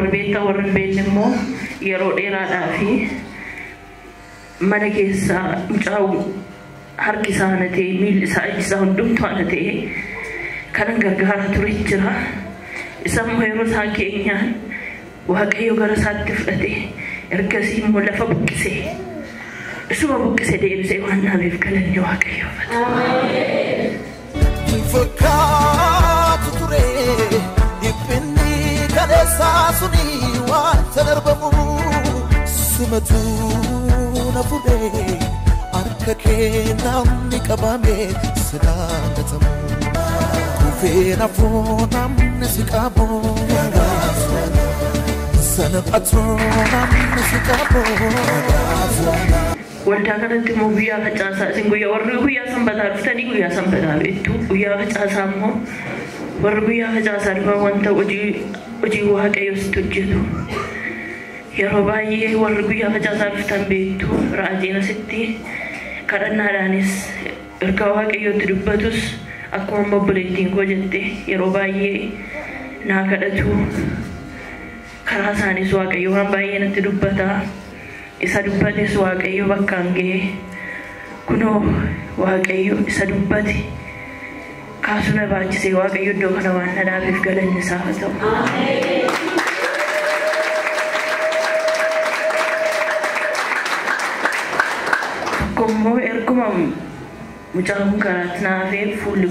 Warri beektan warri hin beekne immoo yeroo dheeraadhaa fi mana keessaa mucaa harki isaa ana ta'e, miilli isaa, iji isaa hundumtuu ana ta'e kanan gargaaraa ture jira. Isa immoo yeroo isaan keenyaan Waaqayyo gara isaatti fudhate, ergasii immoo lafa buqqise, isuma buqqise deebisee waan dhaabeef galanni Waaqayyoof haa ta'u. Fakkaatu ture dhiphinni kaleessaa suni wanta darbamu simatu na fuudhee harka kee namni qabame silaangatamu kufee nafuu namni si qabu salphatu namni si qabu. Waldaa kanatti immoo guyyaa facaasaa isin guyyaa warri guyyaa sanbataa dhuftanii guyyaa sanbataa beektu, guyyaa facaasaa immoo warri guyyaa facaasaa dhufan wanta hojii Waaqayyoo sitti hojjetu. Yeroo baay'ee warri guyyaa facaasaa dhuftan beektu, raajiin asitti kadhannaadhaanis ergaa Waaqayyootti dubbatus akkuma amma obboleettiin koo jette yeroo baay'ee naa kadhatu. Karaa isaanis Waaqayyo waan baay'ee natti dubbata. Isa dubbates Waaqayyo bakkaan ga'e. Kunoo Waaqayyo isa dubbate kaasuu na baachisee Waaqayyo iddoo kana waan na dhaabeef galanni isaa haa ta'u. Tokko immoo erguma mucaan kun karaatti naafee fuulli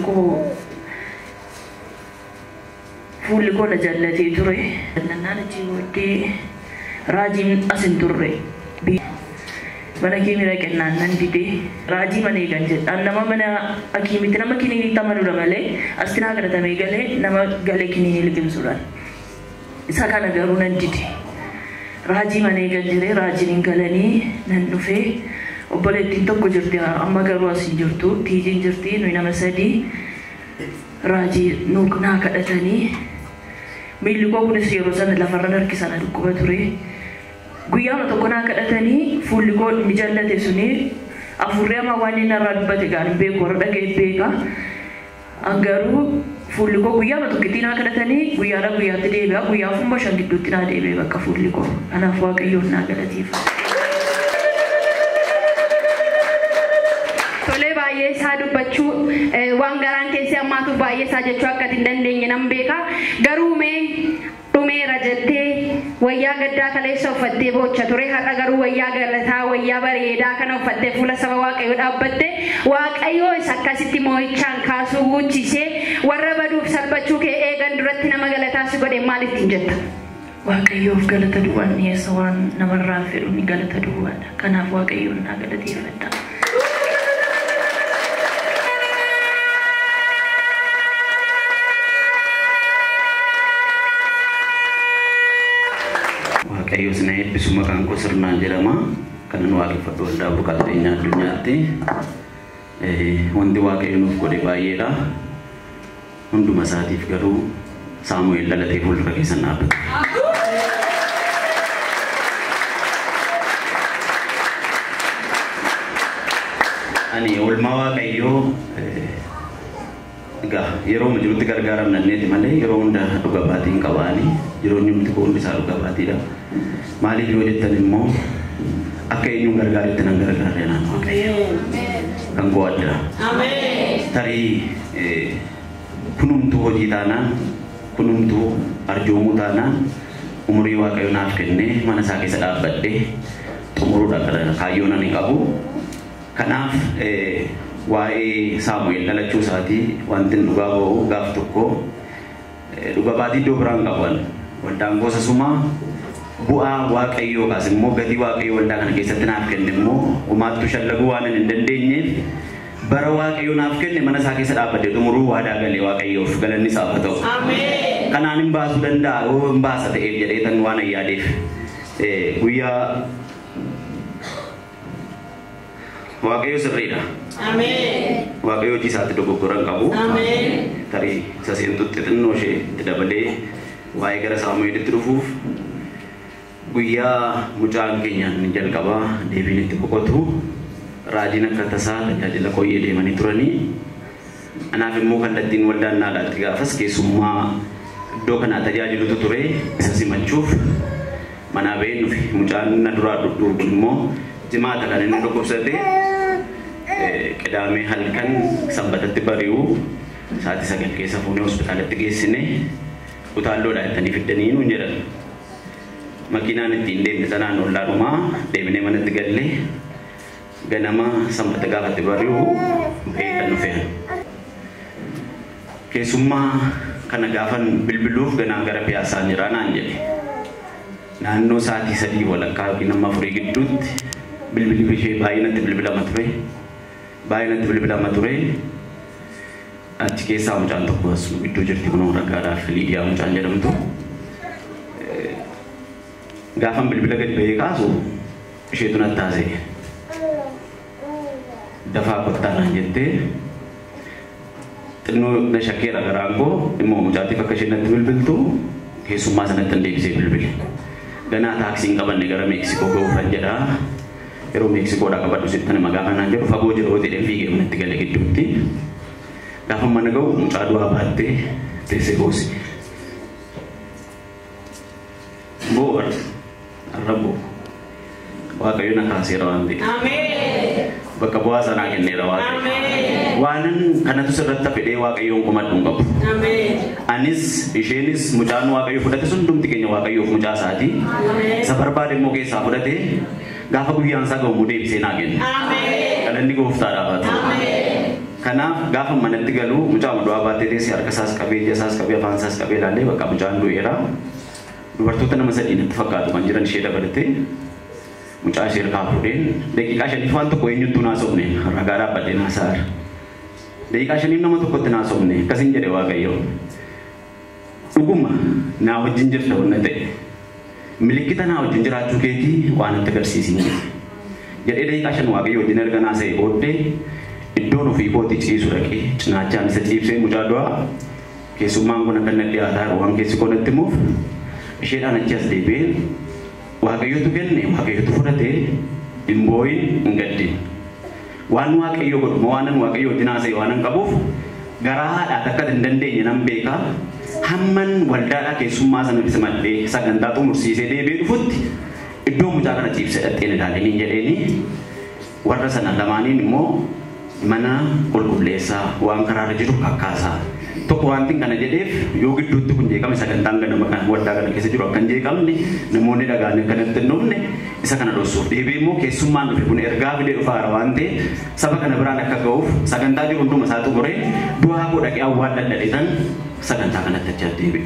koo na jallatee ture. Jallannaan achii booddee raajiin as hin turre. Mana kee miira kennaan nan didee raajii mana eegan jedha. Nama mana hakiimitti nama kiniiniitti amanuudha malee asti naa kadhatamee galee nama galee kiniinii liqimsuudhaan. Isa kana garuu nan dide. Raajii mana eegan jiree raajiin hin galanii nan dhufee obboleettiin tokko jirti amma garuu as hin jirtu, tiijiin jirti, nuyi nama sadii raajii naa kadhatanii miilli koo kunis yeroo sana lafarra harkisana dhukkuba ture. Guyyaama tokko naa kadhatanii fuulli koo inni jallate suni afurri amma waan inni narraa dubbate gaan hin beeku, warra dhaga'e beeka. Garuu fuulli koo guyyaama tokkotti naa kadhatanii guyyaadhaa guyyaatti deebi'a, guyyaa afurmoo shan gidduutti naa deebi'e bakka fuulli koo. Kanaaf Waaqayyoon naa galateeffadha. Tolee, baay'ee isaa dubbachuu waan garaan keessi hammaatuuf baay'ee isaa jechuu akka hin dandeenye nan beeka. Garuu mee dhumeera jettee wayyaa gaddaa kaleessa uffattee boocha ture, har'a garuu wayyaa galataa wayyaa bareedaa kana uffattee fuula saba Waaqayyoo dhaabbatte. Waaqayyoo isa akkasitti moo'ichaan kaasuu guuchisee warra baduuf salphachuu kee eegan duratti nama galataa si godhe maal ittiin jetta? Waaqayyoof galata duwwaan dhiyeessa, waan namarraa fedhu ni galata duwwaadha. Kanaaf Waaqayyoon naa galateeffadha. Waaqayyo isin eebbisu. Maqaan koo Sirnaan jedhama. Kanan waaqeffadhu waldaa burqaa jireenyaa addunyaatti. Wanti Waaqayyo nuuf godhe baay'eedha. Hunduma isaatiif garuu Saamu'eel dhalatee fuuldura keessan dhaabbata. Ani oolmaa Waaqayyoo egaa yeroo jirutti gargaaramnanneeti malee yeroo hunda dhuga baatii hin qabaani. Jireenyi nuti koo hundi isaa dhuga baatiidha. Maaliif yoo jettan immoo akka eenyuun gargaaretti nan gargaarre naan Waaqayyo. Kan koo adda. Tarii kunumtuu hojii taanaan, kunumtuu arjoomuu taanaan umurii Waaqayyo naaf kennee mana isaa keessa dhaabbadhee xumuruudha kaayyoon ani qabu. Kanaaf waa'ee Saamu'eel dhalachuu isaatii wanti dhugaa ba'u gaaf tokko dhuga baatii iddoo biraan qaban waldaan gosa sumaa bu'aa Waaqayyoo kaas immoo gatii Waaqayyoo waldaa kana keessatti naaf kenne immoo homaattuu shallaguu waan hin dandeenyeef bara Waaqayyoo naaf kenne mana isaa keessa dhaabbadhee xumuruu waadaa galee Waaqayyoof galanni isaaf haa ta'u. Kanaan hin baasuu danda'a yoo hin baasa ta'eef jedhee tan waan ayyaadeef guyyaa Waaqayyo sirriidha. Waaqayyo hojii isaatti dogoggora hin qabu. Tarii isa seentutti xinnoo ishee itti dabalee waa'ee gara Saamu'eelitti dhufuuf guyyaa mucaan keenya inni jalqabaa deebiin itti boqotu raajiin akka tasaa tajaajila koyyee deemanii turanii anaaf immoo kallattiin waldaan naalaatti gaafas keessummaa iddoo kanaa tajaajilutu ture isa simachuuf manaa ba'ee dhufe. Mucaan na duraa dhufu kun immoo jimaata kan inni dhukkubsate qidaamee halkan sanbatatti bari'u sa'aatii 9 keessa fuunee hospitaalatti geessine utaalloodhaa jettanii fiddanii nuun jedhan. Makiinaan ittiin deemne sanaan ollaadhumaa deemnee manatti gallee ganama sanbata gaafatti bari'u ba'ee kan dhufeen. Keessummaa kana gaafan bilbiluuf ganaan gara piyaasaa jira naan jedhe. Naannoo sa'aatii 3:15 yookiin amma 4 gidduutti bilbilli ishee baay'inatti bilbilama ture. Baay'inatti bilbilama ture. Achi keessaa mucaan tokko as gidduu jirti kun ragaadhaaf Liidiyaa mucaan jedhamtu. Gaafan bilbila gadi ba'ee kaasu isheetu natti haasa'e. Dafaa kottaa naan jettee xinnoo na shakkeera garaan koo immoo mucaatiif akka isheen natti bilbiltu keessummaa sanatti hin deebisee bilbile. Ganaa taaksii hin qabanne gara Meeksikoo ga'uufan jedhaa. Yeroo Meeksikoodhaa qabadhu sittan hima gaafa naan jedhu fagoo jiru jedheen fiigee manatti gale gidduutti. Gaafa mana ga'u mucaa du'aa baattee teessee boosi. Boo har'a boo. Waaqayyo na kaaseera waan ta'eef. Bakka bu'aa sanaa kenneera Waaqayyo. Waanan kanatu sirratti fedhee Waaqayyoon komadhu hin qabu. Anis isheenis mucaan Waaqayyo fudhate sun hundumti keenya Waaqayyoof mucaa isaati. Isa barbaade immoo keessaa fudhate gaafa guyyaan isaa ga'u immoo deebisee naa kenna. Galanni gooftaadhaaf haa ta'u. Kanaaf gaafa manatti galu mucaa du'aa baattee teessee harka isaas qabee ija isaas qabee afaan isaas qabee ilaalee bakka mucaan du'eera. Dubartoota nama sadii natti fakkaatu kan jiran ishee dabalatee mucaa ishee harkaa fuudheen daqiiqaa 5 waan tokko eenyuttuu naasofne ragaa dhaabbadhee naasaara. Daqiiqaa 5 nama tokkotti naasofne akkasiin jedhe Waaqayyo. Dhuguma naa wajjin jirta wanna ta'e milikkita naa wajjin jiraachuu keetii waan natti agarsiisin jedhe. Jedhee daqiiqaa 5 Waaqayyo wajjin erga naasa'e booddee iddoon ofii kootii ciisu dhaqee cinaachaan isa ciibsee mucaa du'aa keessummaan kun akka natti dhiyaataa jiru waan keessi koo natti himuuf isheedhaan achi as deebi'een Waaqayyotu kenne Waaqayyotu fudhate hin boo'in hin gaddin. Waan Waaqayyo godhu moo waan Waaqayyo wajjin haasa'e waan hin qabuuf garaa haadhaa takka hin dandeenye nan beeka. Hamman waldaadhaa keessummaa sana simadhee sagantaa xumursiisee deebi'ee dhufutti iddoo mucaa kana ciibsee dhaqxeen ilaaliniin jedheeni warra sana lamaaniin immoo mana qulqulleessaa waan karaarra jiru kakkaasaa. Tokko wanti kana jedheef yoo gidduutti kun jeeqame sagantaan ganama kan waldaa kana keessa jiru akka hin jeeqamne namoonni dhagaan akkanatti hin dhufne isa kana dhoksuuf. Deebi'ee immoo keessummaan dhufe kun ergaa fidee dhufaara waan ta'eef saba kana biraan akka ga'uuf sagantaa jiru hunduma isaa xumuree du'aa koo dhaqee awwaal dadhadheetan sagantaa kanatti achi deebi'e.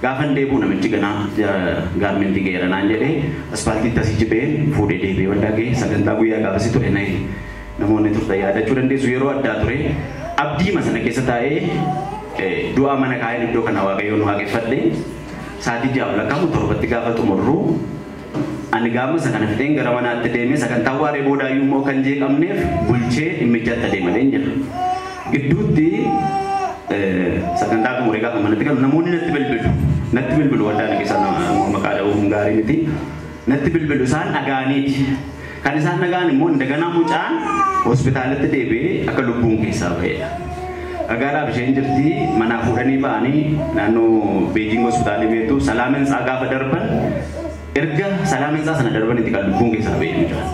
Gaafan deebi'u namichi ganaa gaarmentii ga'eera naan jedhee aspaaltiitti asii jibeen fuudhee deebi'ee waldaa ga'e sagantaa guyyaa gaafasii ture na'e. Namoonni turtan yaadachuu dandeessu yeroo addaa ture abdiima sana keessa taa'ee du'aa mana kaa'een iddoo kana Waaqayyoon waaqeffadhe sa'aatii 6 lakkaa'amu 7tti gaafa xumurru ani gaafa sana kana fixeen gara manaatti deemee sagantaa waaree boodaayyuu immoo kan jeeqamneef bulchee dhimmichatti adeemadeen jira. Gidduutti sagantaa xumuree gaafa manatti galu namoonni natti bilbilu. Natti bilbilu waldaa keessa maqaa dha'uun gaarii miti. Natti bilbilu isaan dhaga'aniiti. Kan isaan dhaga'an immoo daganaa mucaan hospitaalatti deebi'ee akka lubbuun keessaa ba'edha. Ragaadhaaf isheen jirti manaa fuudhanii ba'anii naannoo Beejiing hospitaalii beektu Salaaminsaa gaafa darban erga Salaaminsaa sana darbanitti kan lubbuun keessaa ba'e mucaan.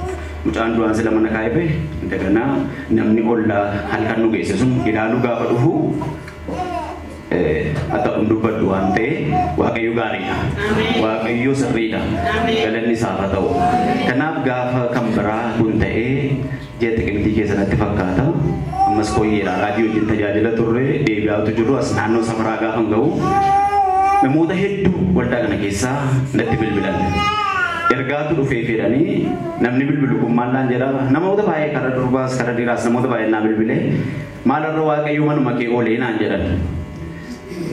Mucaan du'aan sila mana kaa'ee ba'e daganaa namni ollaa halkan nu geesse sun ilaaluu gaafa dhufu akka dubbadhu waan ta'e Waaqayyo gaariidha. Waaqayyo sirriidha. Galanni isaaf haa ta'u. Kanaaf gaafa kan biraa kun ta'ee ji'a xiqimtii keessa natti fakkaata. Ammas kooyyeedha. Raadiyoo wajjin tajaajila turre deebi'aatu jiru as naannoo safaraa gaafa ga'u namoota hedduu waldaa kana keessaa natti bilbilan. Ergaatu dhufee fedhanii namni bilbilu kun maal naan jedha namoota baay'ee karaa durbaas karaa dhiiraas namoota baay'ee naa bilbile maalarra Waaqayyo manuma kee oolee naan jedhan.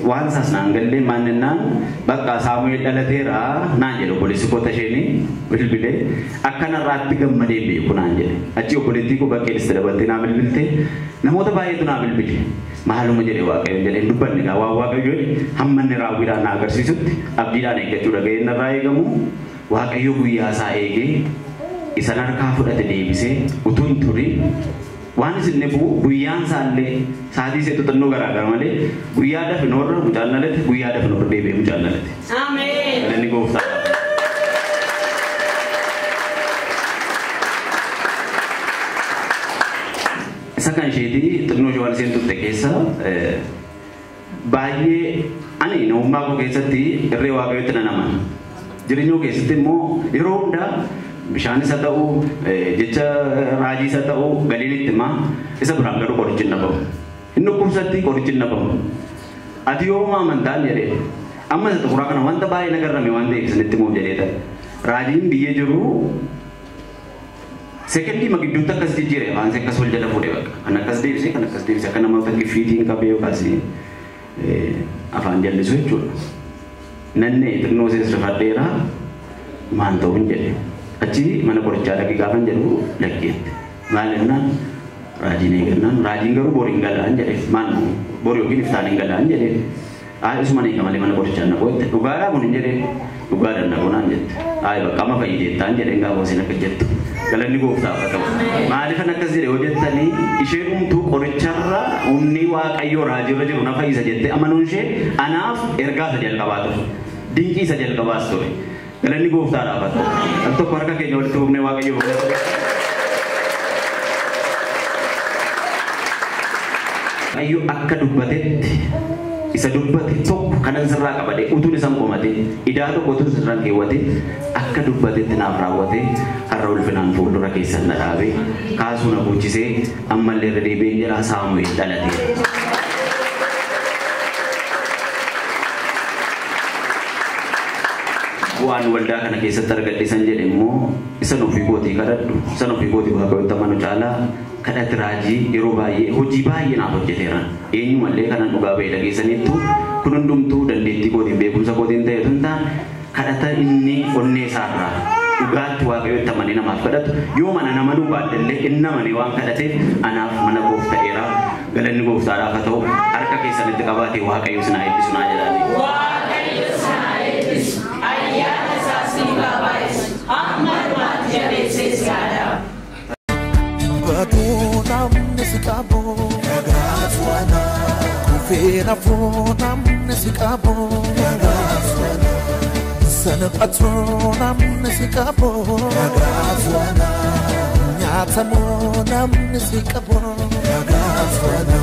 Waan isaas naan galle maannennaan bakka Saamu'eel dhalateera naan jedhe obboleessi koo tasheenii bilbile akkanarraatti gammadee beeku naan jedhe. Achi obboleettii koo bakkee dabaltee naa bilbilte namoota baay'eetu naa bilbile. Maaluma jedhe Waaqayyo jedhe hin dubbanne gaa waan Waaqayyo jedhe hamma inni raawwiidhaan na agarsiisutti abdiidhaan eeggachuu dhaga'een narraa eegamu Waaqayyo guyyaa isaa eegee isa harkaa fudhate deebisee utuu hin turin Waan isin dhibu guyyaan isaallee sa'aatii isee xixannoo garaagara malee guyyaa dafinoorra mucaan dhalate guyyaa dafinoorra deebi'ee mucaan dhalate. Ameen. Galanni gooftaa. Isa kan isheetii xinnoo ishee waan isheen turte keessa baay'ee ani namummaa koo keessatti irree waaqayyootti nan amana. Jireenya koo keessatti immoo yeroo hundaa bishaan isa ta'u jecha raajii isa ta'u galiin itti himaa isa biraan garuu qorichi hin dhabamu. Inni dhukkubsatti qorichi hin dhabamu. Ati yooma amantaan jedhee amma isa xuquraa kana wanta baay'ee nagarrame waan ta'eef isinitti himuuf jedhee ta'e. Raajiin biyya jiru sekendii ma gidduutti akkas jijjiire afaan isaa akkas wal jala fuudhe bakka. Kan akkas deebisee kan akkas deebisee akka namoota giffiitiin qabee yookaas afaan jallisu jechuudha. Nannee xinnoo ishee rifadheera maal ta'u hin jedhe. Achi mana qorichaa dhaqee gaafan jedhu lakkeette. Maal jennaan raajiin eegannaan raajiin garuu bori hin galaan jedhe maal bori yookiin iftaan hin galaan jedhe. Haa isuma eega malee mana qorichaa naqoo jette. Dhugaadhaa kun hin jedhe dhugaadhaan naqoo naan jette. Haa bakka amma fayyideettaan jedheen gaafa isheen akka jettu. Galanni gooftaaf haa ta'u. Maaliifan akkas jedhe yoo jettanii ishee dhumtuu qoricharra humni waaqayyoo raajiirra jiru na fayyisa jettee amanuun ishee anaaf ergaa isa jalqabaa ture. Dinqii isa jalqabaas ture. Galanni gooftaadhaaf haa ta'u. Al tokko harka keenya walitti fufnee waaqayyoo galata. Waaqayyo akka dubbatetti isa dubbate tokko kanan sirraa qabadhe utuun isaan qomate idaa tokko utuun sirraan keewwate akka dubbatetti naaf raawwate har'a ulfinaan fuuldura keessan na dhaabe kaasuu na buuchisee ammallee irra deebi'een jedha Saamu'eel dhalateera. Bu'aan waldaa kana keessatti argadhe san jedhe immoo isan ofii kootii kadhadhu isan ofii kootii waaqayyotti amanu caalaa kadhati raajii yeroo baay'ee hojii baay'ee naaf hojjeteera. Eenyumallee kanan dhugaa ba'e dhageessaniittu kun hundumtuu dandeettii kootiin beekumsa kootiin ta'e tun taane kadhata inni onnee isaarraa dhugaatti waaqayyotti amanee namaaf kadhatu yoo mana nama dhugaadhallee inni amanee waan kadhateef anaaf mana koof ta'eera. Galanni gooftaadhaaf haa ta'u harka keessanitti qabaatee waaqayyo sinaa eebbisu naa jedhaani. Waaqayyo sinaa eebbisu. Ayyaana isaa siif haa baay'isu. Amma dhumaatti jabeessee si haa dhaabu. Baduu namni si qabu dhagaatu ana. Kufee nafuu namni si qabu dhagaatu ana. Salphatu namni si qabu dhagaatu ana. Nyaatamuu namni si qabu dhagaatu ana.